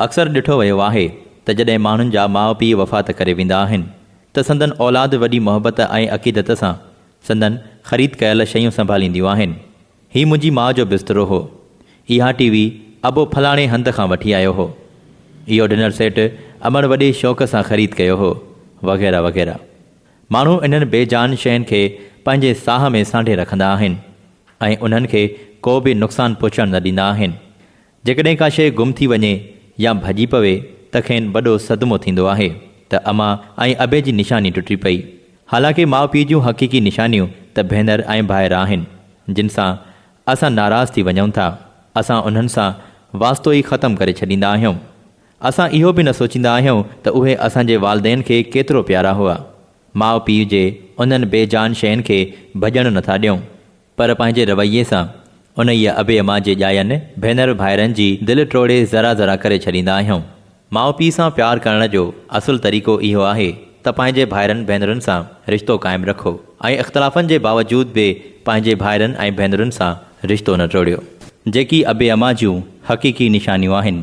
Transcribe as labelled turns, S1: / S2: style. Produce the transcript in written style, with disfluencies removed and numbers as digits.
S1: اڪثر ڏٺو ويو آهي ته جڏهن ماڻهن جا ماء پيء وفات ڪري ويندا آهن ته سندن اولاد وڏي محبت ۽ عقيدت سان سندن خريد ڪيل شيون سنڀالينديون آهن. هي منهنجي ماء جو بسترو هو. اها ٽي وي ابو فلاڻي هنڌ کان وٺي آيو هو. اهو ڊنر سيٽ امڙ وڏي شوق سان خريد ڪيو هو. وغيره وغيره. ماڻهو انهن بي جان شين کي پنهنجي ساهه ۾ سانڍي رکندا آهن ۽ انهن کي ڪو به نقصان پهچڻ نه ڏيندا آهن. جيڪڏهن ڪا شيء گم ٿي وڃي يا ڀڄي پوي ته کين وڏو صدمو ٿيندو آهي ته امان ۽ ابي جي نشاني ٽٽي پئي. حالانڪه ماء پيء جون حقيقي نشانيون ته ڀينر ۽ ڀائر آهن، جن سان اسان ناراض ٿي وڃون ٿا. اسان انهن سان واسطو ئي ختم ڪري ڇڏيندا آهيون. اسان اهو به نه سوچيندا آهيون ته اهي اسان جي والدين کي ڪيترو پيارا هئا. ماء پيء جي انهن بي جان شين کي ڀڄڻ نٿا ڏيون. پر پنهنجي رويي سان انهيء ابي امان جي ڄاين ڀينر ڀائرن جي دل ٽوڙي ذرا ذرا ڪري ڇڏيندا آهيون. ماء پيء سان پيار ڪرڻ جو اصل طريقو اهو آهي ته پنهنجي ڀائرن ڀينرن سان رشتو قائم رکو ۽ اختلافن جي باوجود به پنهنجي ڀائرن ۽ ڀينرن سان رشتو نه ٽوڙيو. جيڪي ابي امان جون حقيقي نشانيون آهن.